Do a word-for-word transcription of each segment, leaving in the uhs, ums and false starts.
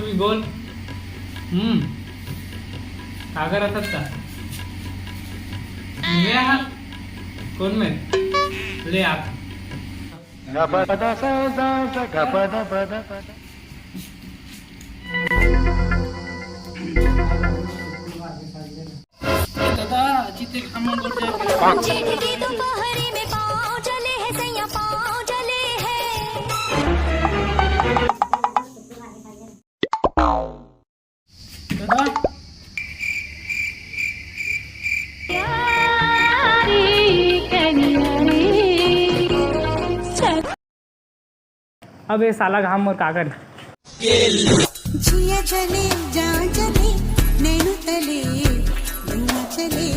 भी बोल। हम्म। कागर अथत का? मैं हा? कौन मैं? ले आप। ए दादा, अजी तेक हमन गोठ जाए के। जेठ के दोपहरी में पाँव जले है सैया, पाँव जले है। दादा। अब ये साला घाम मोर का करी? जिया जले, जा जले, नैनो तले, धुआं चले।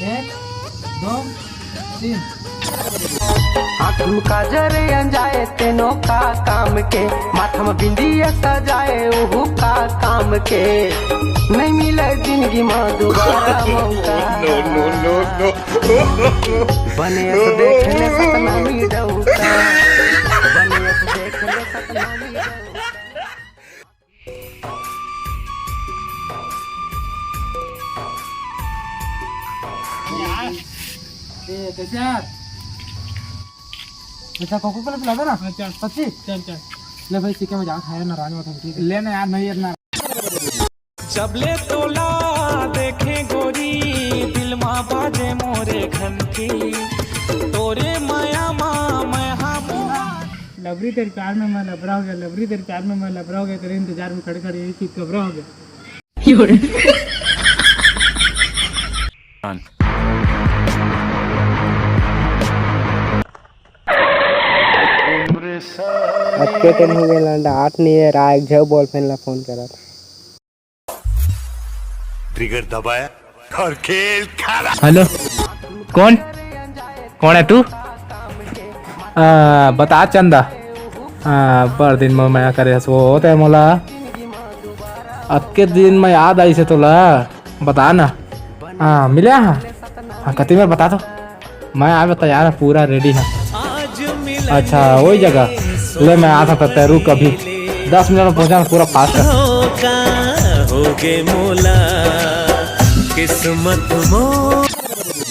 एक, दो, तीन। आँख में काजर अंजाए तेनो का काम के, माथा में बिंदिया सजाए ओहू का काम के। नहीं मिले जिंदगी में दोबारा मौका। No, no, no, no। बने अस देख ले सतनामी डौका। बने अस देख ले सतनामी डौका। ए, कैसे यार? अच्छा, कोको कोला पिला दो ना। अच्छा। सच्ची? चल, चल। ले भाई, ठीक है, मैं जा, खाया ना, रानी, ठीक है। ले ना यार, नहीं, इतना। जब ले तोला देखे गोरी, दिल मा बाजे मोरे घंटी, तोरे माया मा मैं हा मोहा। लबरी तेरे प्यार में मैं लबरा हो गया, लबरी तेरे प्यार में मैं लबरा हो गया, तेरे इंतजार में खड़े खड़े यही चीज घबरा हो गया। अतके टाइम हो गया, लंडा आठ नहीं है, रा एक झव बॉल फैन ला फोन करा था। ट्रिगर दबाया और खेल खराब। हेलो, कौन? कौन है तू? आ, बता चंदा। आ, बड़ दिन में मया करे हस वो होते मोला। अतके दिन में याद आई से तोला। बता ना। हाँ, मिले हाँ। हाँ, कति में बता तो। मैं आवे तैयार है, पूरा रेडी है। अच्छा, वही जगह। ले, मैं आता था, तै रुक अभी। दस मिनट में पहुंचा, पूरा फास्ट है। धोखा हो गे मोला, किस्मत मो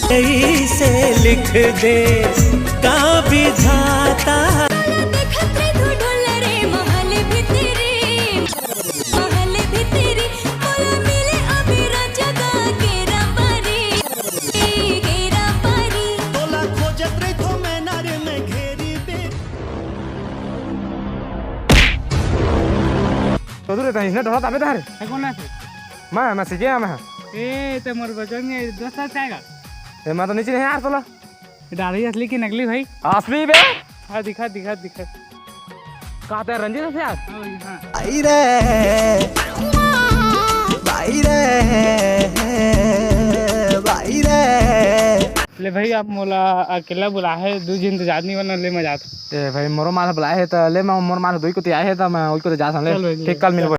कैसे लिख दे का विधाता। महल भीतरी, महल भीतरी, मोला मिले अभी राजा गा गेरा पारी, गेरा पारी। तोला खोजत रहिथो मैं नारे में घेरी बे। तो दूर रहता है, इसने डरा ताबे तार। है कौन है? मैं, मैं सीखे मैं। ए, ते मोर बचन में दोस्त आ जाएगा। ए, मैं तो नीचे नहीं यार तोला। डाढ़ी असली की नकली भाई? असली बे। हाँ, दिखा, दिखा, दिखा। कहा था रंजीत से यार? हाँ भाई, हाँ। भाई रे, भाई रे, भाई रे। ले भाई, आप मोला अकेला बुला है, दू झिन तो जात नहीं बना, ले मैं जात। ए भाई, मोरो माल बुलाए है तो ले, मैं मोर माल दुई को तो आए है तो मैं उई को तो जात हूँ, ले। चल भाई, ठीक, ले। कल मिलबो।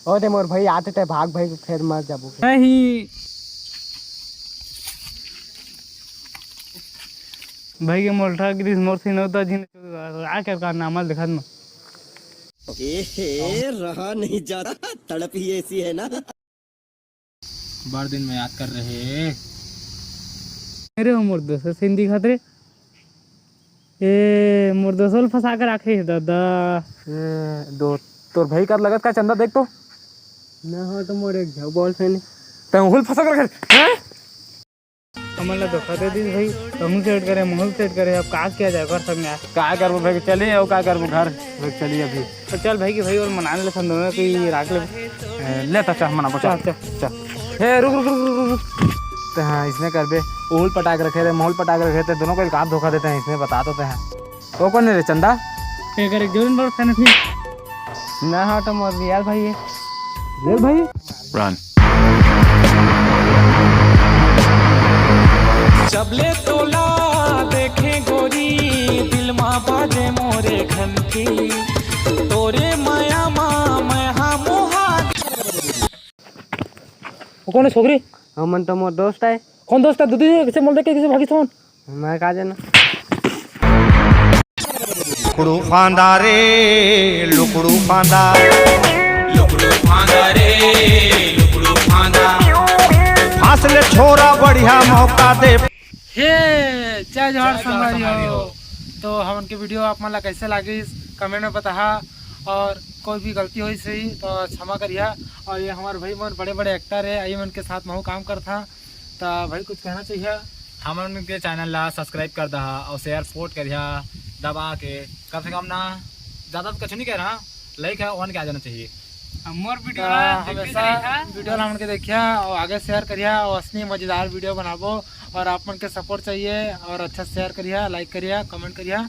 ओ दे मोर भाई, आते ते भाग भाई, फेर मर जाबो। नहीं। भाई के मोलठा गिरीश मोर से नौता जिन आ कर का नामल दिखा दो। ए हे, रहा नहीं जाता, तड़प ही ऐसी है ना। बार दिन में याद कर रहे। अरे, वो मोर दोस्त से हिंदी खात रे। ए, मोर दोस्त ल फंसा के राखे हे, दादा। ए, दो, तोर भाई कर लगत का चंदा, देख तो। ना हो तो मोर एक झो बॉल फैन। तै उहुल फंसा के रखे, हैं? हमन ला धोखा दे दिस भाई, हमू सेट करे, महू सेट करे, अब का किया जाए, कर संग यार। का करबो भाई, चली जाओ, का करबो घर, भाई चली अभी। तो चल भाई कि भाई और मनाने ले सन दोनों की राख ले। ए, ले तो चाह मना बचा। चल, चल। चल। हे, रुक, रुक, रुक, रुक, रुक। तो हाँ, इसने करबे, ओहुल पटाक रखे रे, महूल पटाक रखे रे, दोनों को एक हाथ धोखा देते हैं, इसने बता तो ते हैं। वो कौन है रे, चंदा? के करे, जोन बड़ फैन थी। ना हाँ, तो मोर रियल भाई है। रियल भाई? Run। जब ले तोला देखे गोरी, दिल मा दे मोरे घंटी, तोरे मया मा मैं हा मोहा। वो कौन है छोकरी? हमन तो मोर दोस्त है। कौन दोस्त है? दीदी कैसे मोल देख के कैसे भागी सोन? मैं का जाना। लुकड़ू फांदा रे, लुकड़ू फांदा। लुकड़ू फांदा रे, लुकड़ू फांदा। फांस ले छोरा, बढ़िया मौका दे। हे, जय जोहार संगवारी हो। तो हमन के वीडियो आप मन ला कैसे लागिस, कमेंट में बताहा, और कोई भी गलती होइस रही तो क्षमा करिहा। और ये हमारे भाई मन बड़े बड़े एक्टर है, आई मन के साथ महू काम करथा। तो भाई कुछ कहना चाहिए? हमन के चैनल ला सब्सक्राइब कर दहा और शेयर सपोर्ट करिहा दबा के, कम से कम ना, ज़्यादा तो कुछ नहीं कह रहा, लाइक है वन के आ जाना चाहिए। अब मोर वीडियो तो ला देखते हमेशा रहिहा। वीडियो ला हमन के देखिया और आगे शेयर करिहा और असली मजेदार वीडियो बनाबो। और आप मन के सपोर्ट चाहिए और अच्छा शेयर करिहा, लाइक करिहा, कमेंट करिहा।